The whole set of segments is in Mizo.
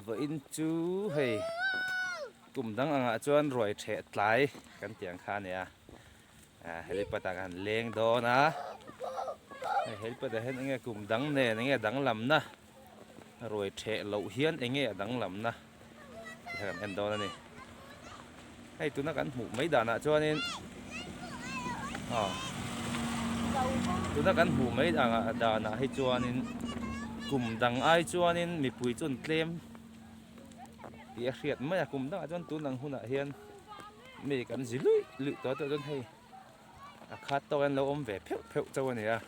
Vawiin chu hei kum dang angah chuan ruai theh tlai kan tih ang kha a nia ah helipad ah kan leng dawn a hei helipad ah hian enge kum dang nen enge danglamna ruai theh loh hian enge a danglamna tih kha kan en dawn a ni hei tuna kan hmuh mai danah chuanin aw tuna kan hmuh mai danah hi chuanin kum dang ai chuanin mipui chu an tlem tih a hriat mai a kum dangah chuan tun ang hunah hian mi kan zi luih luih tawh tawh chuan hei a khat tawk hian lo awm ve pheuh pheuh chauh a ni a.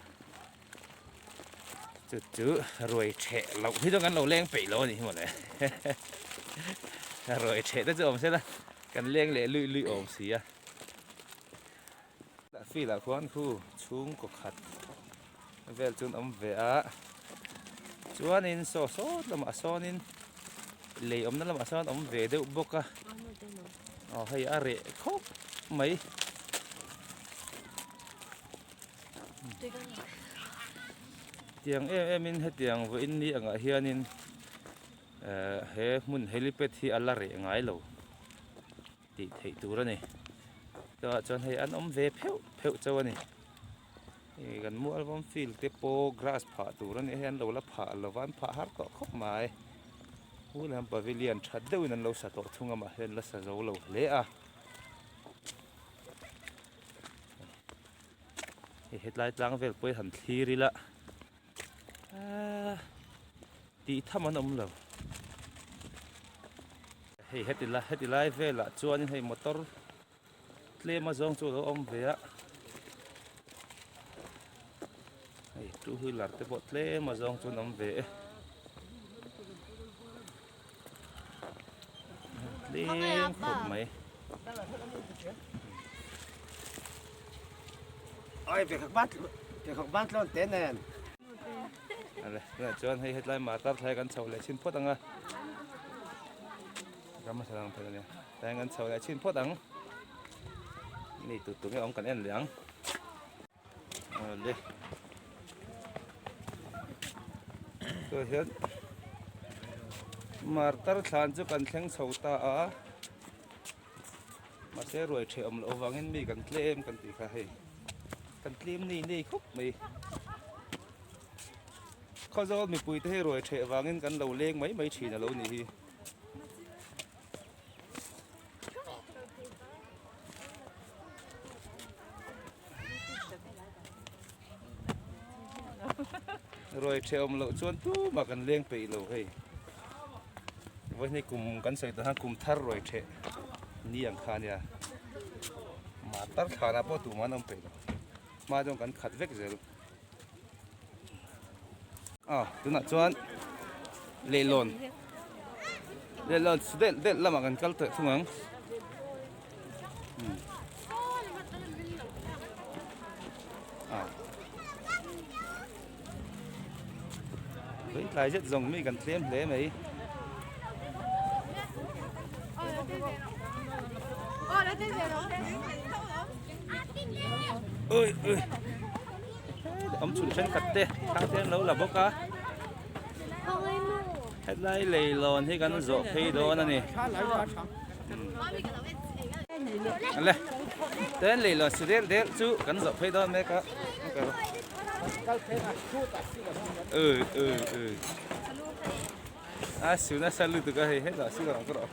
Chu chu ruai theh loh hi chu kan lo leng peih lo a nih hi mawle ruai theh te chu awm se la kan leng leh luih luih awm si a field ah khuan khu chhungkaw khat vel chu an awm ve a chuanin saw sawt lamah sawnin lei awmna lamah sawn awm ve deuh bawk a aw hei a reh khawp mai. Tiang em em in hetiang vawiin ni angah hianin eh he hmun helipad hi a la reh ngai lo tih theih tur a ni chutah chuan hei an awm ve pheuh pheuh chauh a ni hei kan mualvawm field te pawh grass phah tur a nih hei an lo la phah lo va an phah har tawh khawp mai Woolham pavilion tha deuhin an lo sa tawh thung a mahse an la sa zo lo hle a. Hei hetlai tlang vel pawh hi han thlir ila ahh tih tham an awm lo hei heti lai heti lai velah chuanin hei motor tlem a zawng chu alo awm ve a hei two wheeler te pawh tlem a zawng chu an awm ve e tlem khawp mai. Oi pe khak ban pe khak ban tlon te nen. Ale tunah chuan hei hetlai martar thlai kan chho leh chhin phawt ang a. Ram hmasa lang phei ania. Tlai kan chho leh chhin phawt ang. Mi tu tu nge awm kan en leh ang. Ale. Tah hian martar thlan chu kan thleng chho ta a. Mahse ruai theh awm loh avangin mi kan tlem kan tih kha hei kan tlem nei nei khawp mai Khawzawl mipui te hi ruai theh vangin kan lo leng mai mai thin a lo nih hi. Ruai theh awm loh chuan tumah kan leng peih lo hei. Vawihni kum kan sawi tawh khan kum thar ruai theh ni ang kha ania. Mah tar thlanah pawh tumah an awm peih lo. Hma chuan kan khat vek zel. Ah tunah chuan leihlawn leihlawn delh delh lamah kan kal tawh thung ang. Tlai zet zawng mi kan tlem hle mai. Ui ui awm chhun thenkhat te thang te an lo la bawk a hetlai leilawn hi kan zawh phei dawn a ni. Ale ten leilawn si del del chu kan zawh phei dawn mek a ui ui ui a su nasa lutuk a hei hetah su ang rawh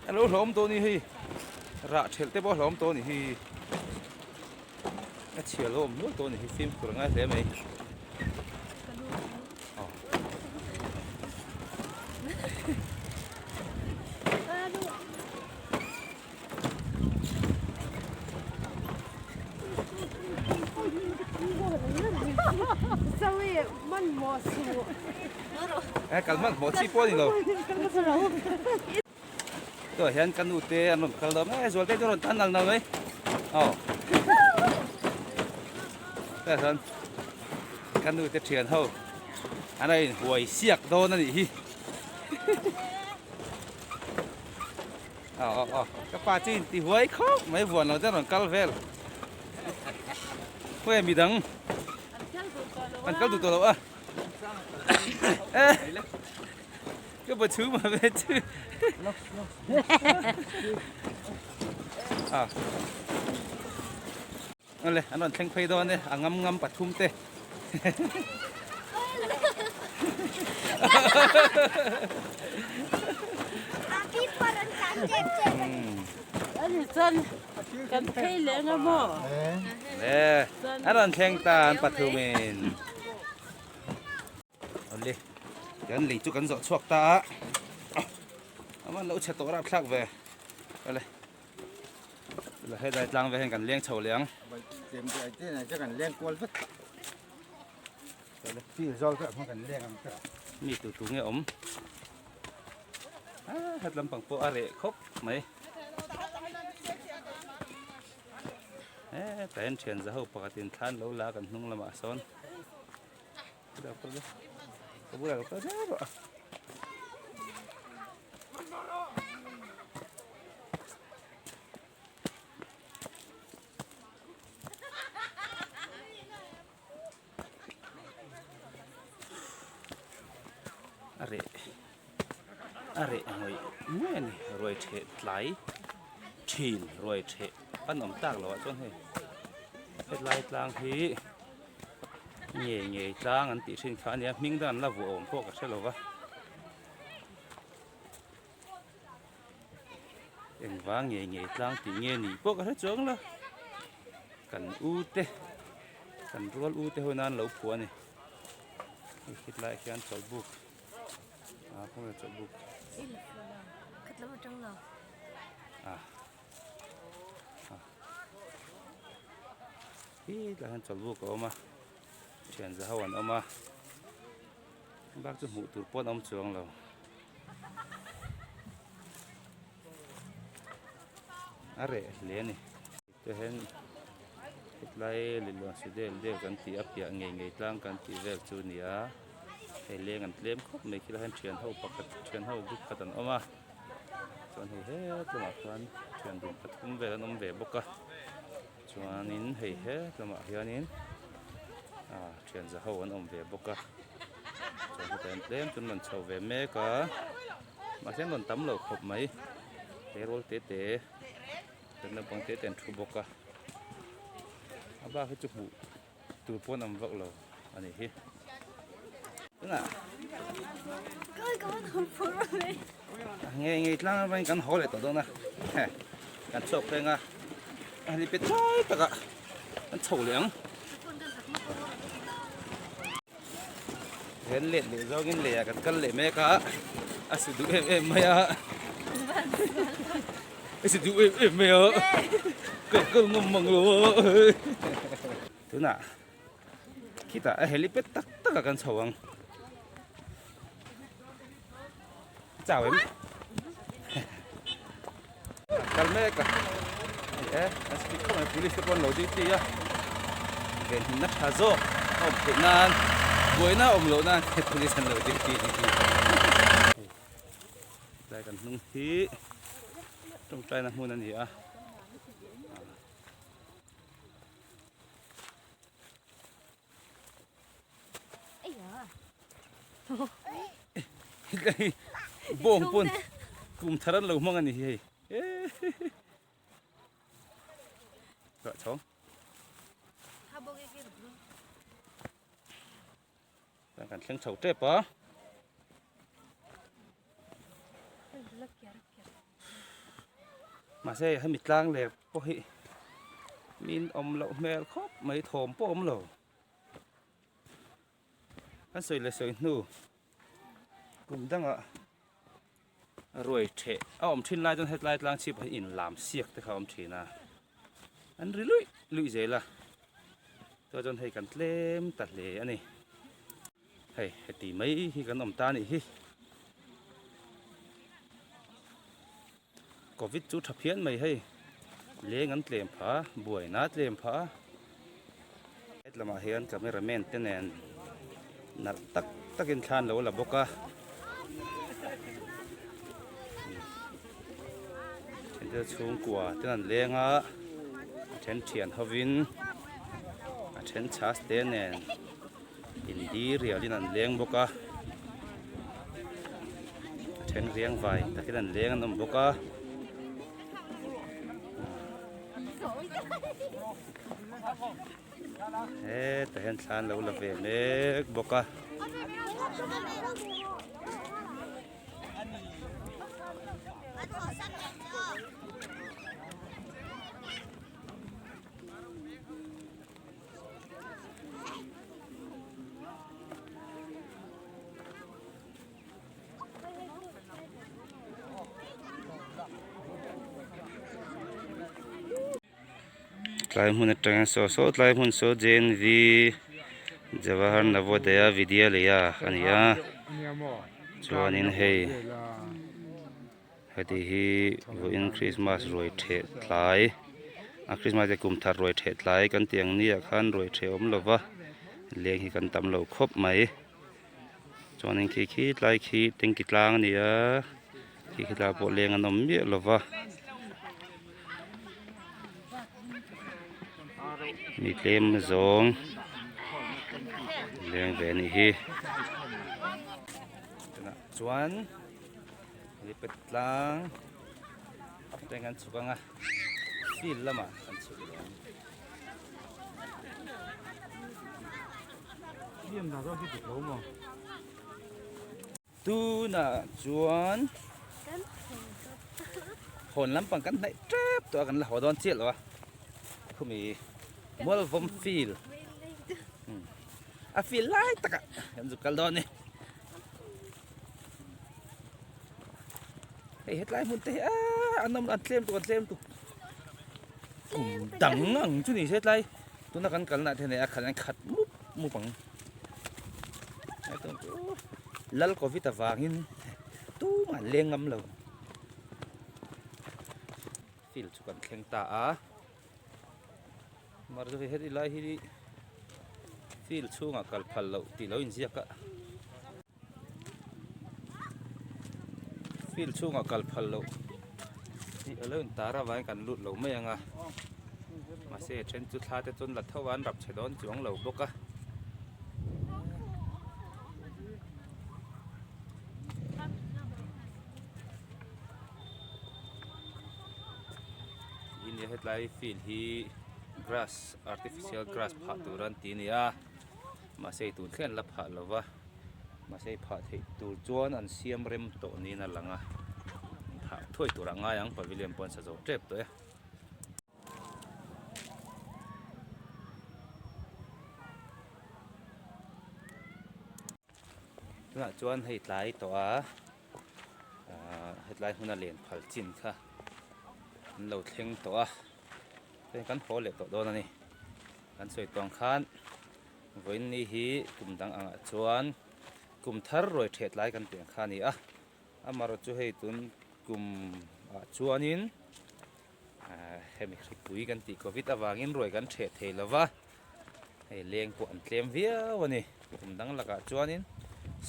a lo hlawm tawh ni hei rah thelh te pawh a hlawm tawh ni hi. A chhia lo awm nual tawh a ni hi fimkhur a ngai hle mai. Eh kal hman hmawh chi pawh a ni lo. Tawh hian ka nu te an rawn kal dawn mai zual te chu rawn tan nal nal mai aw tah hian ka nu te thian ho an a in huai siak dawn a nih hi aw aw aw ka pa chu in ti huai khawp mai vuan lo te rawn kal vel. Khawi midang an kal duh tawh lo a. Ka pa chhum a ve chu. Ah. Ole, an rawn thleng phei dawn e, a ngam ngam pathum te. Kan phei leh nga maw? Le, an rawn thleng ta an pathumin. Awle, kan lei chu kan zawh chhuak ta a. Aman lo chhe tawh rapthlak ve. Awle. La helai tlang ve hian kan leng chho leh ang. Tlem te te nei chu kan leng kual vek. Fil zawl ka hma kan leng ang ka. Mi tu tu nge awm. Ah, het lampang pawh a reh khawp mai. Eh, tahin thian za ho pakhatin thlan lo la kan hnung lamah sawn. Ka bulah lo kal zel rawh a. A reh a reh ngawih ngawih a ni ruai theh tlai thin ruai theh an awm tak loh ah chuan hei hetlai tlang hi ngei ngei tlang an tih thin kha a nia hming dan la vuah awm pawh ka hre lo va. Engvang ngei ngei tlang tih nge nih pawh ka hre chuang lo kan u te kan rual u te ho nan lo phuah a ni hei khit lai khian chawlhbuk ah khawnge chawlhbuk ah ah khit lai hian chawlhbuk a awm a thian za ho an awm a. Bak chu hmuh tur pawh an awm chuang lo. A reh hle a ni. Tihian hetlai Lilluan Sudel deuh kan tih a piah ngei ngei tlang kan tih vel chu a ni a. Hei leng an tlem khawp mai khilai hian thian ho pakhat thian ho group khat an awm a. Chuan hei het lamah khuan thian dun pathum vel an awm ve bawk a. Chuanin hei het lamah hianin ah thian za ho an awm ve bawk a chuan heta hian tlem chu an rawn chho ve mek a mahse an rawn tam lo khawp mai tleirawl te te chuan naupang te te an thu bawk a a bak hi chu hmuh tur pawh an awm vak lo a nih hi tunah ngei ngei tlang avangin kan haw leh tawh dawn a kan chhuak pheng a a ni pe chai takah kan chho leh ang Then let leh zawngin leh ah kan kal leh mek a a su duh em em mai a a su duh em em mai a ka kal ngam mang lo a tunah khitah a helipad tak tak ah kan chho ang chau em kal mek a hei e an speed khawp mai police te pawh an lo duty a venhimna tha zawk a awm theih nan buaina a awm loh nan police an lo duty a nih hi tlai kan hnung hi tawngtaina hmun a ni a. Bawng pawn kum thar an lo hmang a ni hi hei Rah chhawng Kan thleng chho tep a Mahse hemi tlang leh pawh hi min awm loh hmel khawp mai thawm pawh awm lo. Kan sawi leh sawi hnu kum dangah ruai theh a awm thin lai chuan hetlai tlang chhip ah hian inlam siak te kha a awm thin a an ri luih luih zel a chuan chuan hei kan tlem ta hle a ni hei heti mai hi kan awm ta a nih hi covid chu tha phian mai hei leng an tlem phah a buaina a tlem phah a hetlamah hian camera man te nen nalh tak takin thla an lo la bawk a then te chhungkua ten an leng a a then thian hovin a. then chhas te nen indi rialin an leng bawk a a then riang vai takin an leng an awm bawk a. Hetah hian thla an lo la ve mek bawk a. Tlai hmun atangin saw saw tlai hmun saw J N V Jawahar Navodaya Vidyalaya a ni a chuanin hei heti hi vawiin Christmas ruai theh tlai a Christmas leh kum thar ruai theh tlai kan tih ang ni ah khan ruai theh a awm lo va leng hi kan tam lo khawp mai. Chuanin khi khi tlai khi tanki tlang a ni a khi khi tlai pawh leng an awm miah lo va mi tlem zawng leng ve a nih hi tunah chuan lipet tlang atangin kan chhuk ang a field lamah kan chhuk leh ang. Tunah chuan hawn lampang kan hnaih tep tawh a kan la haw dawn chiah lo a khumi Mualvawm field a field lai takah kan zuk kal dawn a ni hei hetlai hmun te hi aaa an awm an tlem tuk an tlem tuk kum dang ang chu ni se tlai tuna kan kalna ah te hian a khat an khat mup mup ang lal covid avangin tumah an leng ngam lo field chu kan thleng ta a mar chu hei heti lai hi field chhungah kal phal loh tih lo inziak a. Field chhungah kal phal loh tih a lo intar avangin kan lut lo mai ang a mahse a then chu thla te chuan la tho a an rap chhe dawn chuang lo bawk a. Nia hetlai field hi grass artificial grass phah tur an ti a ni a mahse tun thleng an la phah lo va. Mahse phah theih tur chuan an siam rem tawh niin a lang a, phah thuai turah ngai ang pavilion pawh an sa zo tep tawh e. Tunah chuan hei tlai tawh a, ahh hetlai hmuna len phal chin kha an lo thleng tawh a, hei kan haw leh tawh dawn a ni, kan sawi tawh ang khan. Vawiinni hi kum dang angah chuan kum thar ruai ṭhet lai kan tih ang kha a ni a, amaherawh chu hei tun kum ah chuanin hemi hripui kan tih covid avangin ruai kan ṭheh thei lo va, hei leng pawh an tlem viau a ni, kum dang lakah chuanin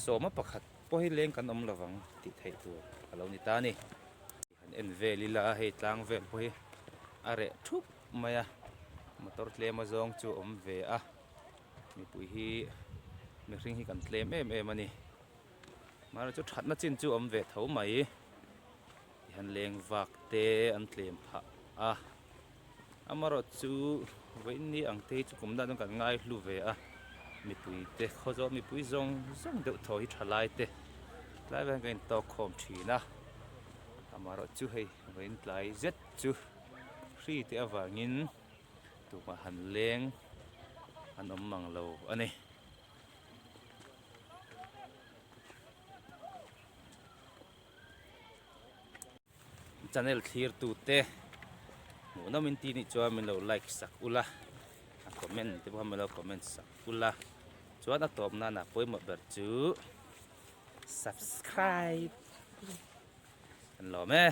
sawma pakhat pawh hi leng kan awm lo vang tih theih tur a lo ni ta a ni. Han en vel ila hei tlang vel pawh hi a reh thup mai a motor tlem azawng chu a awm ve a mipui hi mihring hi kan tlem em em a ni mahse chu thatna chin chu a awm ve tho mai tihian leng vak te an tlem phah a amaherawh chu vawiin ang te hi chu kum dan kan ngai hlu ve a mipui te khawzawl mipui zawng zawng deuh thaw hi tha lai te tlai vel hian kan intawk khawm thin a amaherawh chu hei vawiin tlai zet chu hri te avangin tumah han leng an awm mang lo a ni. Channel thlir tute hmuhnawm in tih nih chuan min lo like sak ula a comment te pawh min lo comment sak ula chuan a tawp nana pawimawh ber chu subscribe an lawm e.